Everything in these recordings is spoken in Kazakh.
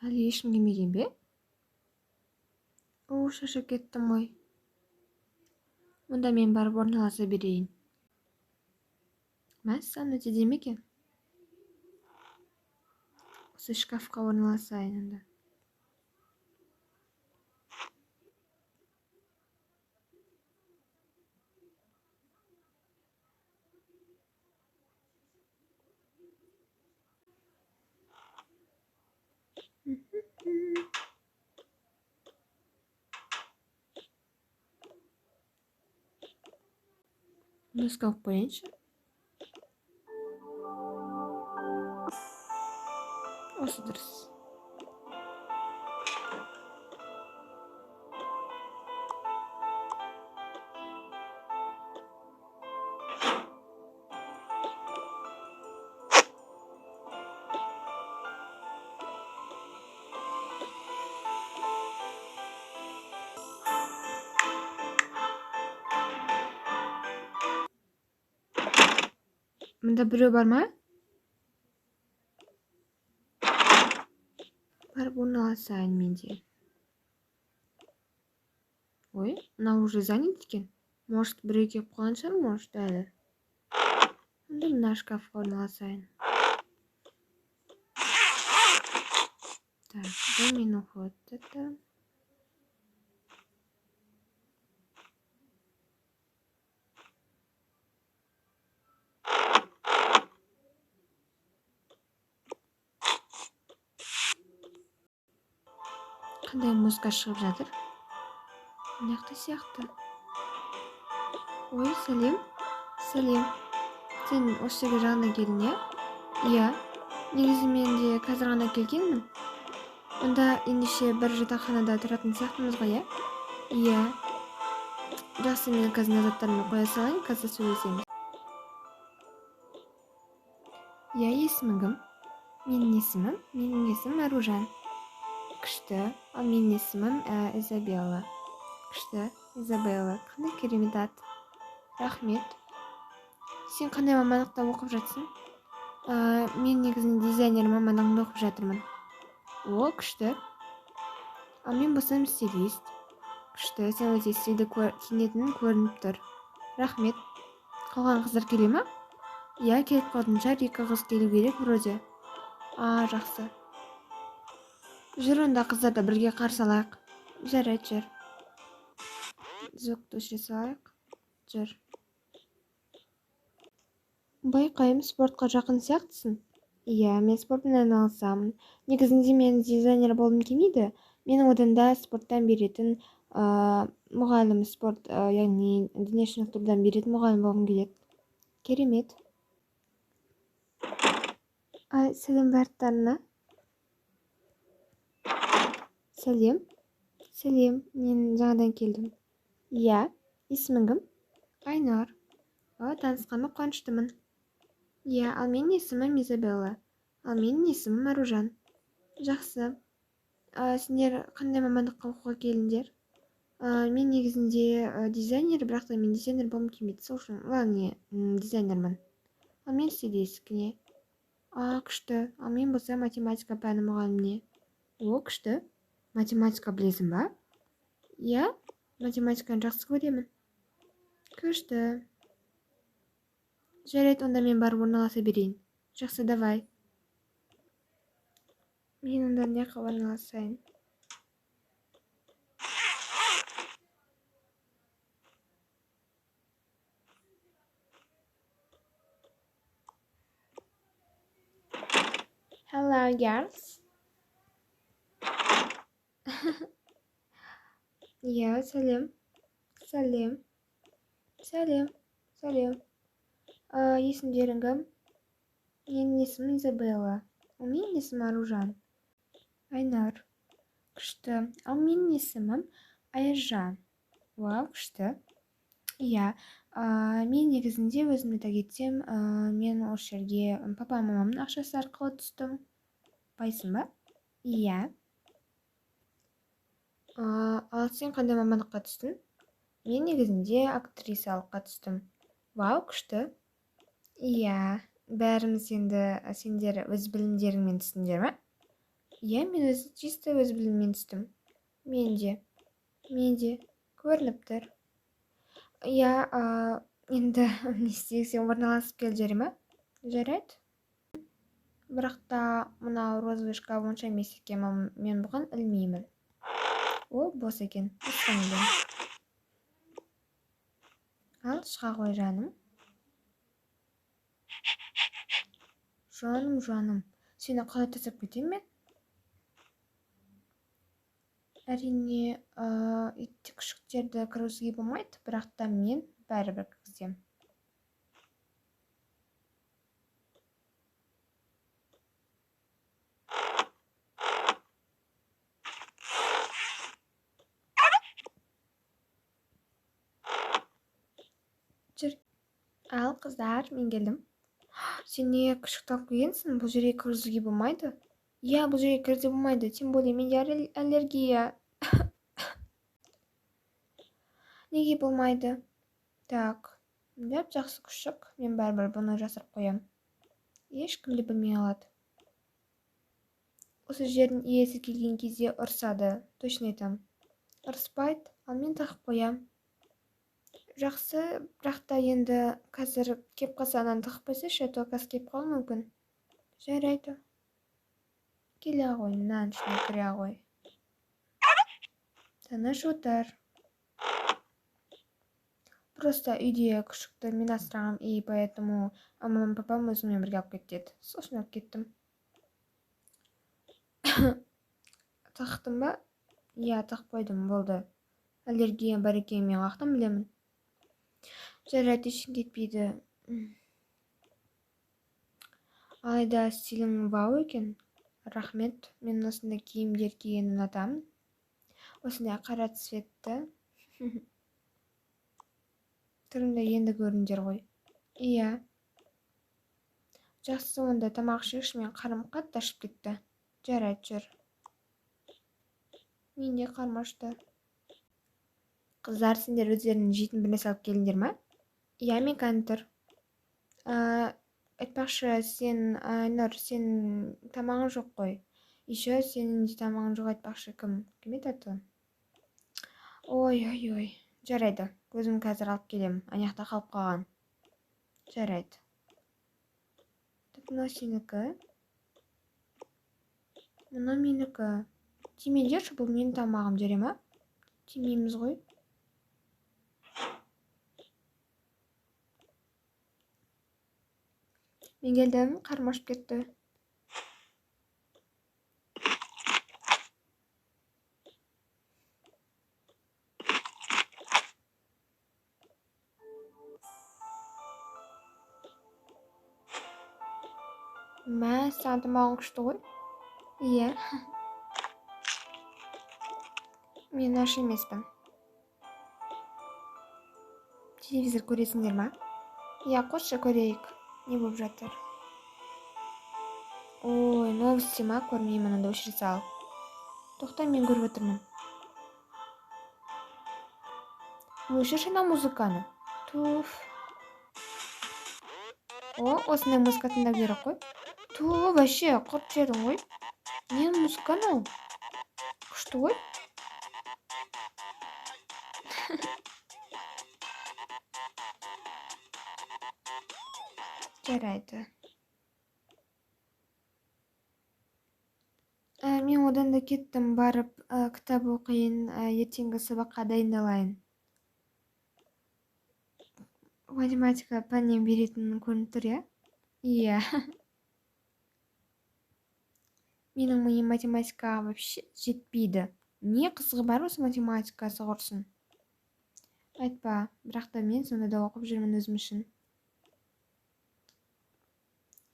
Әлі ешкім келмеген бе? О, шаршап кеттім ғой. Онда мен барып орналаса берейін. Мәссаған, өте әдемі екен. Осы шкафқа орналасайын онда. Музыка қойып қояйыншы. Осы дұрыс. Мында біреу бар ма? Барып орналасайын мен де. Ой, мынау уже занят екен. Может, біреу келіп қалған шығар, может, әлі. Онда мына шкафқа орналасайын. Так, бұл менің уход это. Қандай музыка шығып жатыр? Мына жақта сияқты. Ой, сәлем. Сәлем. Сен осы жерге жаңадан келдің, иә? Иә. Негізі мен де қазір ғана келгенмін. Онда ендеше бір жатақханада тұратын сияқтымыз ғой, иә? Иә. Жақсы, мен қазір мына заттарымды қоя салайын, қазір сөйлесеміз. Иә, есімің кім? Менің есімім? Менің есімім Аружан. Күшті. Ал менің есімім Изабелла. Күшті, Изабелла. Қандай керемет ат. Рахмет. Сен қандай мамандықта оқып жатсың? Мен негізінде дизайнер мамандығында оқып жатырмын. О, күшті. Ал мен болсам стилист. Күшті, сен өте стильді киінетінің көрініп тұр. Рахмет. Қалған қыздар келе ма? Иә, келіп қалатын шығар, екі қыз келу керек вроде. А, жақсы. Жүр онда қыздарды бірге қарсы алайық. Жарайды, жүр. Звукты өшіре салайық. Жүр. Байқаймын, спортқа жақын сияқтысың. Иә, мен спортпен айналысамын. Негізінде мен дизайнер болғым келмейді. Менің одан да спорттан беретін мұғалім спорт, яғни дене шынықтырудан беретін мұғалім болғым келеді. Керемет. Ай, сәлем барлықтарына. Сәлем. Сәлем, мен жаңадан келдім. Иә, есімің кім? Айнұр. О, танысқаныма қуаныштымын. Иә, ал менің есімім Изабелла. Ал менің есімім Аружан. Жақсы. Сендер қандай мамандыққа оқуға келдіңдер? Мен негізінде дизайнер, бірақ та мен дизайнер болғым келмейді. Сол үшін, яғни, дизайнермін. Ал мен стилисткіне. А, күшті. Ал мен болсам математика пәні мұғаліміне. О, күшті. Математика білесің ба? Иә, математиканы жақсы көремін. Күшті. Жарайды, онда мен барып орналаса берейін. Жақсы, давай. Мен онда мына жаққа орналасайын. Hello, girls. Иә, сәлем. Сәлем. Сәлем. Сәлем. Есімдерің кім? Менің есімім Изабелла. Ал менің есімім Аружан. Айнұр. Күшті. Ал менің есімім Айжан. Вау, күшті. Иә, мен негізінде өзімді айта кетсем, мен осы жерге папа мамамның ақшасы арқылы түстім. Байсың ба? Иә. Ал сен қандай мамандыққа түстің? Мен негізінде актрисалыққа түстім. Вау, күшті. Иә, бәріміз енді сендер өз білімдеріңмен түстіңдер ме? Иә, мен өз, чисто өз біліміммен түстім. Мен де. Мен де. Көрініп тұр. Иә, енді не істейік, сен орналасып кел, жарай ма? Жарайды. Бірақ та мынау розовый шкаф онша емес екен, мен бұған ілмеймін. Ол бос екен, осыған ілемін. Ал, шыға ғой, жаным. Жаным, жаным. Сені қалай тастап кетемін мен? Әрине, ит күшіктерді кіргізуге болмайды, бірақ та мен бәрібір кіргіземін. Жүр. Ал, қыздар, мен келдім. Сен не күшік тауып келгенсің? Бұл жерге кіргізуге болмайды. Иә, бұл жерге кіргізуге болмайды. Тем более менде аллергия. Неге болмайды? Так, жап жақсы күшік. Мен бәрібір бұны жасырып қоям. Ешкім де білмей алады. Осы жердің иесі келген кезде ұрсады. Точно айтамын. Ұрыспайды, ал мен тағып қоям. Жақсы, бірақ та енді қазір кеп қалса ананы тығып қойсайшы, а то қазір кеп қалуы мүмкін. Жарайды. Келе ғой, мынаның ішіне кіре ғой. Тыныш отыр. Просто үйде күшікті мен асырағам, и поэтому мамам, папам өзімен бірге алып кет деді. Сол үшін алып кеттім. Тақтым ба? Иә, тағып қойдым, болды. Аллергиям бар екенін мен қаяқтан білемін? Жарайды, ештеңе кетпейді. Алайда стилің вау екен. Рахмет, мен осындай киімдер кигенді ұнатамын. Осындай қара цветті. Түрімді енді көрдіңдер ғой. Иә. Жақсы, онда тамақ ішейікші, мен қарным қатты ашып кетті. Жарайды, жүр. Мен де қарным ашты. Қыздар, сендер өздерің жейтін бір нәрсе алып келдіңдер ма? Иә, мен кәдімгі тұр. Айтпақшы, сен, Айнұр, сен тамағың жоқ қой. Еще сенің де тамағың жоқ, айтпақшы, кім? Кім еді аты? Ой, ой, ой. Жарайды, өзім қазір алып келемін. Ана жақта қалып қалған. Жарайды. Так, мынау сенікі. Мынау менікі. Тимеңдерші, бұл менің тамағым, жарай ма? Тимейміз ғой. Мен келдім, қарным ашып кетті. Мә, саған тамағың күшті ғой. Иә. Мен аш емеспін. Телевизор көресіңдер ма? Иә, қосшы көрейік. Не болып жатыр? Ой, новости ма? Көрмеймін, онда өшіре сал. Тоқта, мен көріп отырмын. Өшірші ана музыканы. Туф. О, осындай музыка тыңдау керек қой. Ту, вообще, құрт жедің ғой. Не музыка анау? Күшті ғой. Жарайды. Мен одан да кеттім, барып, кітап оқиын, ертеңгі сабаққа дайындалайын. Математика пәнінен беретін көрініп тұр, иә? Иә. Менің миым математикаға вообще жетпейді. Не қызығы бар осы математикасы құрсын? Айтпа, бірақ та мен сонда да оқып жүрмін өзім үшін.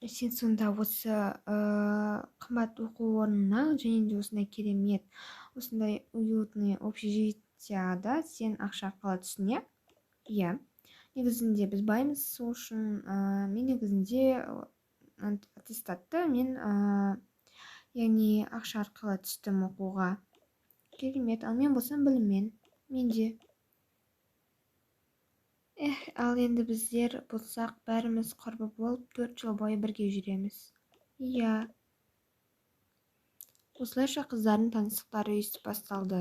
Сен сонда осы қымбат оқу орнына және де осындай керемет, осындай уютный общежитияда сен ақша арқылы түстің, иә? Иә. Негізінде біз баймыз, сол үшін, мен негізінде аттестатты мен, яғни ақша арқылы түстім оқуға. Керемет, ал мен болсам біліммен, мен де. Эх, ал енді біздер болсақ бәріміз құрбы болып 4 жыл бойы бірге жүреміз. Иә. Осылайша қыздардың таныстықтары өйстіп басталды.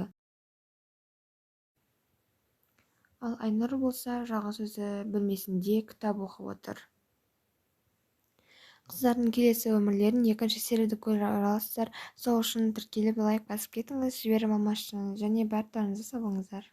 Ал Айнұр болса жалғыз өзі бөлмесінде кітап оқып отыр. Қыздардың келесі өмірлерін екінші серияда көре аласыздар. Сол үшін тіркеліп, лайк басып кетіңіз, жіберіп алмас үшін, және барлықтарыңызды сау болыңыздар.